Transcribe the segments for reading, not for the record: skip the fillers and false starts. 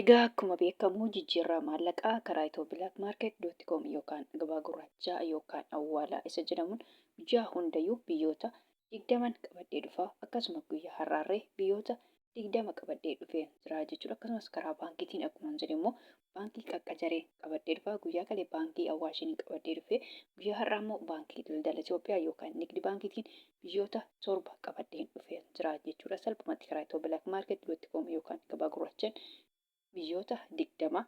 Egaa akkuma beekamu jijjiirraa maallaqaa karaa ethioblkmarket.com yookaan gabaa gurraachaa yookaan awwaalaa isa jedhamuun guyyaa hundayyuu biyyoota 20n qabadhee dhufa. Akkasuma guyyaa har'aarree biyyoota 20 qabadhee dhufee jira jechuudha. Akkasumas karaa baankiitiin akkuma jedhe immoo baankii qaqqajaree qabadhee dhufa. Guyyaa kalee baankii Awaashiin qabadhee dhufe. Guyyaa har'aa immoo baankii daldala Itoophiyaa yookaan Nigdi baankiitiin biyyoota 7 qabadheen dhufee jira jechuudha. Salphumatti karaa ethioblkmarket.com yookaan gabaa gurraachaan biyyoota 20,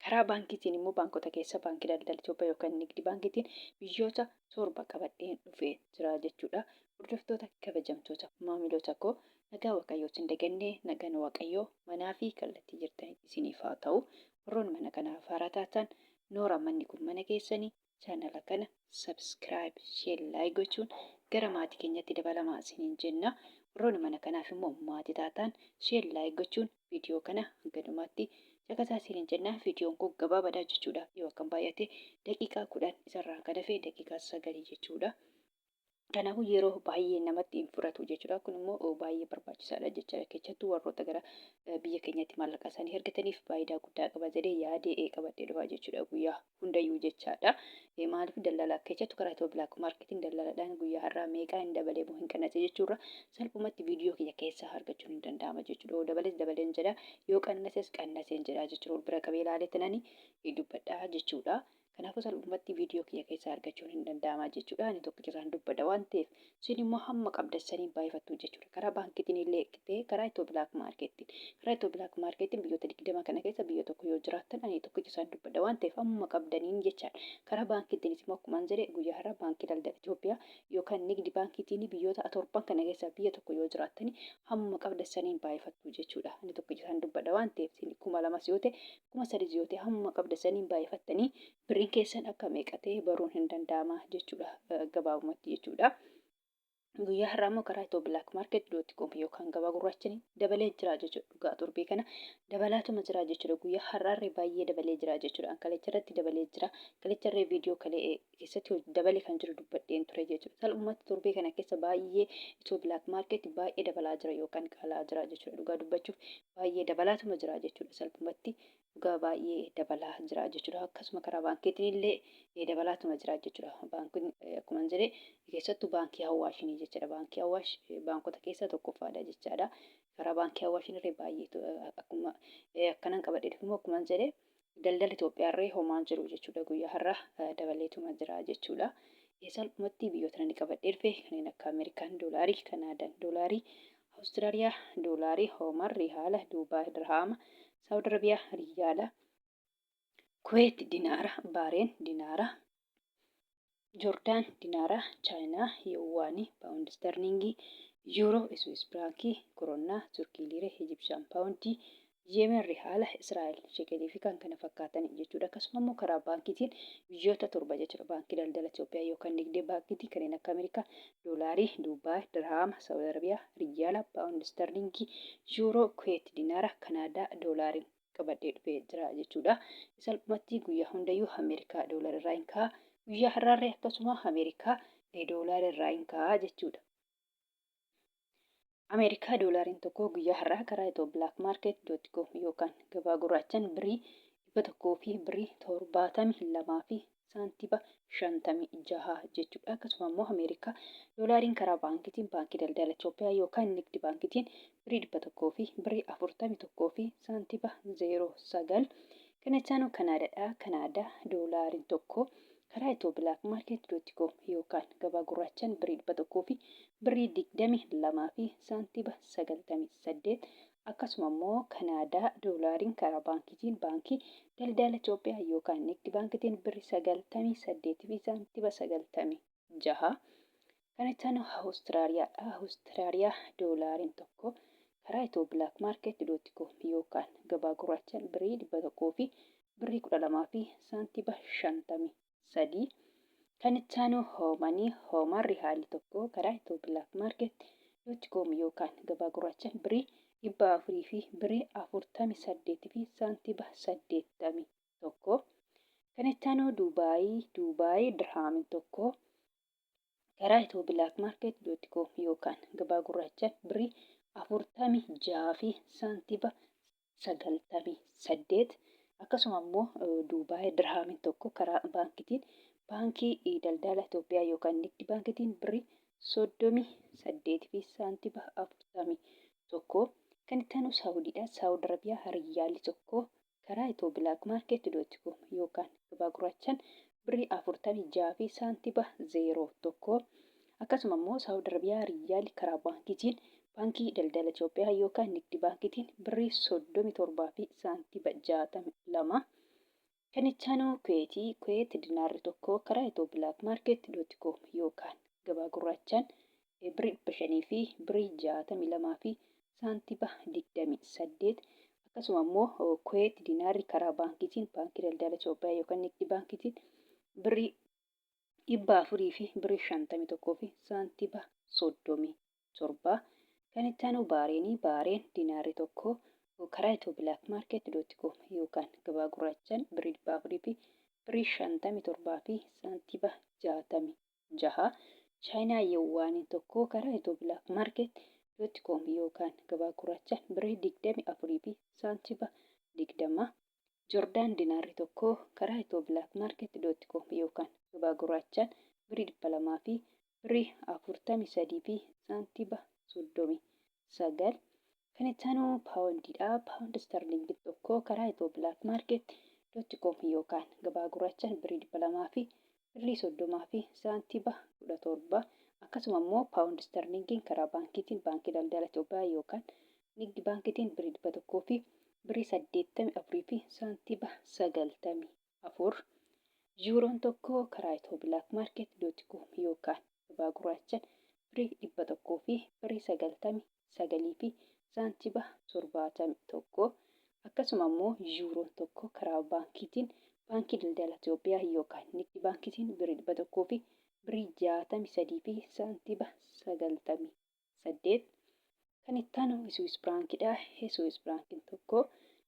karaa baankiitiin immoo baankota keessa baankii daldala Itoophiyaa yookaan Nigdi baankiitiin biyyoota 7 qabadheen dhufee jira jechuudha. Hordoftoota kabajamtoota maamiloota koo, nagaa Waaqayyootiin dagannee, nagaan Waaqayyoo manaa fi kallattii jirtanitti isiniif haa ta'u. Warroonni mana kanaaf haaraa taatan, noora, manni kun mana keessanii. Chaanala kana subscribe, share, like gochuun gara maatii keenyatti dabalamaa isiniin jenna. Warroonni mana kanaaf immoo maatii taatan, share, like gochuun viidiyoo kana hanga dhumaatti caqasaa isiniin jenna. Viidiyoon kun gabaabaadha jechuudha. Yoo akkam baay'ate daqiiqaa 10, isarraa kan hafe daqiiqaa 9 jechuudha. Kanaafuu yeroo baay'ee namatti hin fudhatu jechuudha. Kun immoo baay'ee barbaachisaadha jechuudha. Keessattuu warroota gara biyya keenyatti maallaqa isaanii argataniif faayidaa guddaa qaba jedhee yaadee qabadhee dhufa jechuudha guyyaa hundayyuu jechaadha. Maaliif daldala keessattuu karaa Itiyoo Black Marketiin daldalaadhaan guyyaa har'aa meeqaa hin dabalee moo hin qannase jechuurra salphumatti viidiyoo kiyya keessaa argachuun hin danda'ama jechuudha. Yoo dabales dabaleen jedha, yoo qannases qannaseen jedha jechuudha. Wal bira qabee ilaalee tanani dubbadha jechuudha. Kanaafuu salphumatti viidiyoo kiyya keessaa argachuun hin danda'ama jechuudha. Ani tokkicha isaan dubbadha waan ta'eef, isin immoo hamma qabdan saniin baay'ifattu jechuudha. Karaa baankiitiin illee ta'e karaa Itiyoo Black Marketiin. Karaa Itiyoo Black Marketiin biyyoota 20 kana keessa biyya tokko yoo jiraattan, ani tokkicha isaan dubbadha waan ta'eef hamma qabdaniin jechaadha. Karaa baankiitiinis immoo akkuma jedhe guyyaa har'aa baankii daldala Itoophiyaa yookaan Nigdi baankiitiin biyyoota torban kana keessaa biyya tokko yoo jiraattani hamma qabdan saniin baay'ifattu jechuudha. Ani tokkicha isaan dubbadha waan ta'eef, isin 2000s yoo ta'e, 3000s yoo ta'e, hamma qabda saniin baay'ifattanii birriin keessan akka meeqa ta'e baruun hin danda'ama jechuudha, gabaabumatti jechuudha. Guyyaa har'aa immoo karaa Itiyoo Black Market dot com yookaan gabaa gurraachanii dabalee jira jechuudha. Dhugaa torbee kana dabalaatuma jira jechuudha. Guyyaa har'aarree baay'ee dabalee jira jechuudha. Kalecha irratti dabalee jira. Kalecharree viidiyoo kalee keessatti dabale kan jiru dubbadheen ture jechuudha. Salphumatti torbee kana keessa baay'ee Itiyoo Black Market baay'ee dabalaa jira yookaan qaala'aa jira jechuudha. Dhugaa dubbachuuf baay'ee dabalaatuma jira jechuudha. Salphumatti dhugaa baay'ee dabalaa jira jechuudha. Akkasuma karaa baankiitiin illee dabalaatuma jira jechuudha. Baankiin akkuma jedhe keessattuu baankii Hawaashinii jechuudha. Baankii Hawaash baankota keessaa tokkoffaadha jechaadha. Karaa baankii Hawaashinii illee baay'eetu akkuma akkanan qabadhee dhufu immoo akkuma jedhe daldala Itoophiyaarree homaan jiru jechuudha. Guyyaa har'a dabaleetuma jira jechuudha. Salphumatti biyyoota nani qabadhee dhufe kanneen akka Ameerikaan doolaarii, Kanaadaan doolaarii, Awustiraaliyaa doolaarii, Hoomaan rihaala, Duubaay dirhaama, Saawud Arabiyaa riyaala, Kuweet dinaara, Baareen dinaara, Joordaan dinaara, Chaayinaa yuwaanii, paawundi isterliingii, Yuuroo, Iswiis firaankii, Koronnaa, Turkii liiree, Ijibshaan paawundii, Yemen rihaala, Israa'el shekelii fi kan kana fakkaatan jechuudha. Akkasuma immoo karaa baankiitiin biyyoota torba jechuudha. Baankii daldala Itoophiyaa yookaan Nigdee baankiitiin kanneen akka Ameerikaa doolaarii, Duubaay dirhaama, Saawud Arabiyaa riyaala, paawundi isterliingii, Yuuroo, Kuweet dinaara, Kanaadaa doolaariin qabadhee dhufee jira jechuudha. Salphumatti guyyaa hundayyuu Ameerikaa doolaara irraa hin ka'a. Guyyaa har'aarree akkasuma Ameerikaa doolaara irraa hin ka'a jechuudha. Ameerikaa doolaariin tokko guyyaa har'aa karaa ethioblkmarket.com yookaan gabaa gurraachaan birrii 100 fi birrii 72 fi saantiba 56 jechuudha. Akkasuma immoo Ameerikaa doolaariin karaa baankiitiin baankii daldala Itoophiyaa yookaan Nigdi baankiitiin birrii 100 fi birrii 41 fi saantiba 09. Kan itti aanu Kanaadaadha. Kanaadaa doolaariin tokko karaa ethioblkmarket.com yookaan gabaa gurraachaan birrii 100 fi birrii 22 fi saantiba 98. Akkasuma immoo Kanaadaa doolaariin karaa baankiitiin baankii daldala Itoophiyaa yookaan Nigdi baankiitiin birrii 98 fi saantiba 96. Kan itti aanu Awustiraaliyaadha. Awustiraaliyaa doolaariin tokko karaa ethioblkmarket.com yookaan gabaa gurraachaan birrii 100 fi birrii 12 fi saantiba 53. Kan itti aanu Hoomanii, Hoomaan rihaalli tokko karaa ethioblkmarket.com yookaan gabaa gurraachaan birrii 400 fi birrii 48 fi saantiba 81. Kan itti aanu Duubaayii, Duubaayii dirhaamin tokko karaa ethioblkmarket.com yookaan gabaa gurraachaan birrii 46 fi saantiba 98. Akkasuma immoo Duubaay dirhaamiin tokko karaa baankiitiin, Baankii Daldala Itoophiyaa yookaan Nigdi Baankiitiin, birrii 38 fi saantima 41. Kan itti aanu Saawudiidha. Saawud Arabiyaa riyyaalli tokko karaa Itoo Black Market dot com yookaan gabaa gurraachaan birrii 46 fi saantima 01. Akkasuma immoo Saawud Arabiyaa riyyaalli karaa baankiitiin, Baankii Daldala Itoophiyaa yookaan Nigdi Baankiitiin, birrii 37 fi saantima 62. Kan itti aanu Kuweetii. Kuweet dinaarri tokko karaa Itoo Black Market dot com yookaan gabaa gurraachaan birrii 500 fi birrii 62 fi saantima 28. Akkasuma immoo Kuweet dinaarri karaa baankiitiin, Baankii Daldala Itoophiyaa yookaan Nigdi Baankiitiin, birrii 400 fi birrii 51 fi saantima 37. Kan itti aanu Baareenii. Baareen dinaarri tokko karaa Itoo Black Market dot com yookaan gabaa gurraachaan birrii 400 fi birrii 57 fi saantima 66. Chaayinaa Yewwaaniin tokko karaa Itoo Black Market dot com yookaan gabaa gurraachaan birrii 24 fi saantima 20. Jordaan dinaarri tokko karaa Itoo Black Market dot com yookaan gabaa gurraachaan birrii 200 fi birrii 43 fi saantima 39. Kan itti aanu paawundiidha. Paawundi istarliingii tokko karaa Itoo Black Market dot com yookaan gabaa gurraachaan birrii 200 fi birrii 30 fi saantima 17. Akkasuma immoo paawundi istarliingiin karaa baankiitiin, Baankii Daldala Itoophiyaa yookaan Nigdi Baankiitiin, birrii 100 fi birrii 84 fi saantima 94. Yuuroon tokko karaa Itoo Black Market dot com yookaan gabaa gurraachaan birrii 100 fi birrii 99 fi saantima 71. Akkasuma immoo yuuroon tokko karaa baankiitiin, Baankii Daldala Itoophiyaa yookaan Nigdi Baankiitiin, birrii 100 fi birrii 63 fi saantima 98. Kan itti aanu Swiss Frankiidha. Swiss Frankiin tokko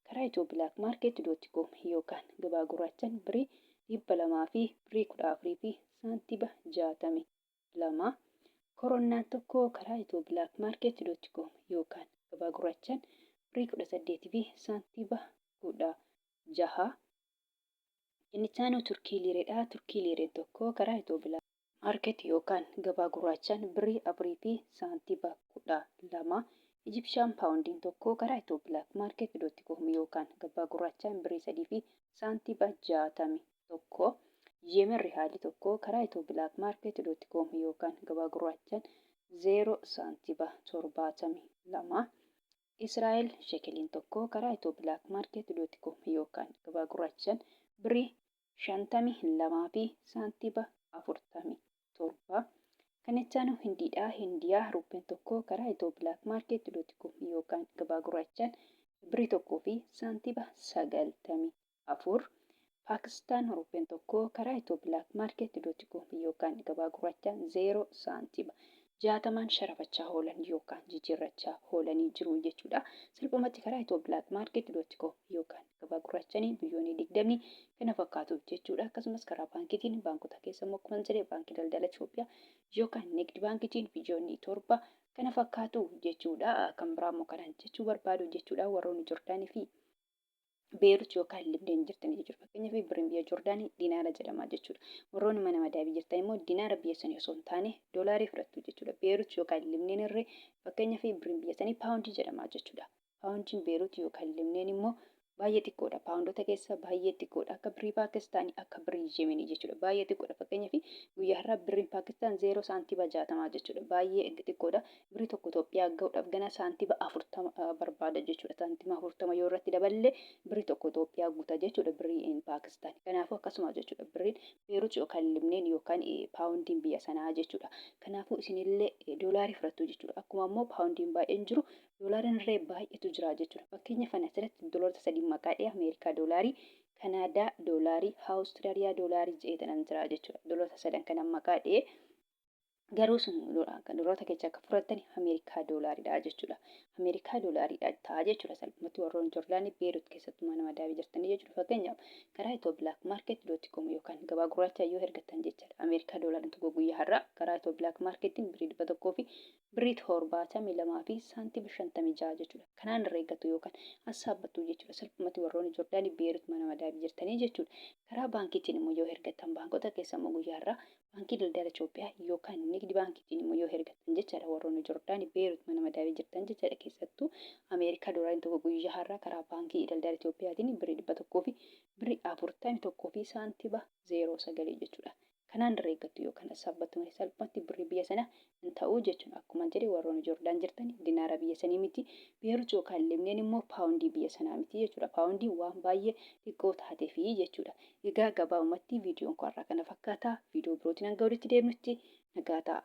karaa Itoo Black Market dot com yookaan gabaa gurraachaan birrii 200 fi birrii 14 fi saantima 62. Koronnaan tokko karaa Itoo Black Market dot com yookaan gabaa gurraachaan birrii 18 fi saantima 16. Inni itti aanu Turkii liireedha. Turkii liireen tokko karaa Itoo Black Market yookaan gabaa gurraachaan birrii 4 fi saantima 12. Ijipshaan paawundiin tokko karaa Itoo Black Market dot com yookaan gabaa gurraachaan birrii 3 fi saantima 61. Yemen rihaalli tokko karaa Itoo Black Market dot com yookaan gabaa gurraachaan 0 saantima 72. Israa'el shekeliin tokko karaa Itoo Black Market dot com yookaan gabaa gurraachaan birrii 52 fi saantima 47. Kan itti aanu Hindiidha. Hindiyaa ruuppeen tokko karaa Itoo Black Market dot com yookaan gabaa gurraachaan birrii 1 fi saantima 94. Paakistaan ruuppeen tokko karaa Itoo Black Market dot com yookaan gabaa gurraachaan 0 saantima 60n sharafachaa oolan yookaan jijjiirrachaa oolanii jiru jechuudha. Salphumatti karaa Itoo Black Market dot com yookaan gabaa gurraachanii biyyoonni 20 kana fakkaatu jechuudha. Akkasumas karaa baankiitiin, baankota keessa immoo akkuma jedhe Baankii Daldala Itoophiyaa yookaan Nigdi Baankiitiin biyyoonni 7 kana fakkaatu jechuudha. Kan biraa immoo kanan jechuu barbaadu jechuudha, warroonni Jordaanii fi Beerut yookaan Libneen jirtanii jechuudha. Fakkeenyaaf, birriin biyya Jordaanii dinaara jedhama jechuudha. Warroonni mana madaabii jirtan immoo dinaara biyya sanii osoo hin taane doolaarii fudhattu jechuudha. Beerut yookaan Libneen irree, fakkeenyaaf, birriin biyya sanii paawundii jedhama jechuudha. Paawundiin Beerut yookaan Libneen immoo baay'ee xiqqoodha. Paawundota keessa baay'ee xiqqoodha. Akka birrii Paakistaanii, akka birrii Yemenii jechuudha. Baay'ee xiqqoodha. Fakkeenyaaf, guyyaa har'aa birriin Paakistaan 0 saantiba 60 jechuudha. Baay'ee xiqqoodha. Birrii tokko Itoophiyaa gahuudhaaf gana saantiba 40 barbaada jechuudha. Saantima 40 yoo irratti daballe birrii tokko Itoophiyaa guuta jechuudha birriin Paakistaan. Kanaafuu akkasuma jechuudha birriin Beerut yookaan Libneen yookaan paawundiin biyya sanaa jechuudha. Kanaafuu isinillee doolaarii fudhattu jechuudha. Akkuma immoo paawundiin baay'een jiru, doolaariin illee baay'eetu jira jechuudha. Fakkeenyaaf, ani asirratti doolaarota sadii maqaa dhahee, Ameerikaa doolaarii, Kanaadaa doolaarii, Awustiraaliyaa doolaarii jedhee tanan jira jechuudha. Doolaarota sadan kanan maqaa dhahee. Garuu sun doolaarota keessa akka fudhattan Ameerikaa doolaaridha jechuudha. Ameerikaa doolaaridha ta'a jechuudha. Salphumatti warroonni Joordaanii Beerut keessattuu mana madaamii jirtanii jechuudha. Fakkeenyaaf, karaa Itoo Black Market dot com yookaan gabaa gurraachaa yoo ergattan jechaadha. Ameerikaa doolaariin tokko guyyaa har'aa karaa Itoo Black Marketiin birrii 100 fi birrii 72 fi saantima 56 jechuudha. Kanaan irra eeggatu yookaan hassaabbattu jechuudha. Salphumatti warroonni Joordaanii Beerut mana madaamii jirtanii jechuudha. Karaa baankiitiin immoo yoo ergattan, baankota keessa immoo guyyaa har'aa Baankii Daldala Itoophiyaa yookaan Nigdi Baankiitiin immoo yoo ergattan jechaadha, warroonni Joordaanii Beerut mana madaamii jirtan jechaadha, keessattuu Ameerikaa doolaariin tokko guyyaa har'aa karaa Baankii Daldala Itoophiyaatiin birrii 100 fi birrii 41 fi saantiba 09 jechuudha. Kanaan irra eeggattu yookaan hassaabbattu malee salphumatti birrii biyya sana hin ta'u jechuudha. Akkuma jedhe, warroonni Joordaan jirtan dinaara biyya sanii miti. Beerut yookaan Libneen immoo paawundii biyya sanaa miti jechuudha. Paawundii waan baay'ee xiqqoo taateefi jechuudha. Egaa gabaabumatti viidiyoon koo har'aa kana fakkaata. Viidiyoo birootiin hanga walitti deemnutti nagaa ta'a.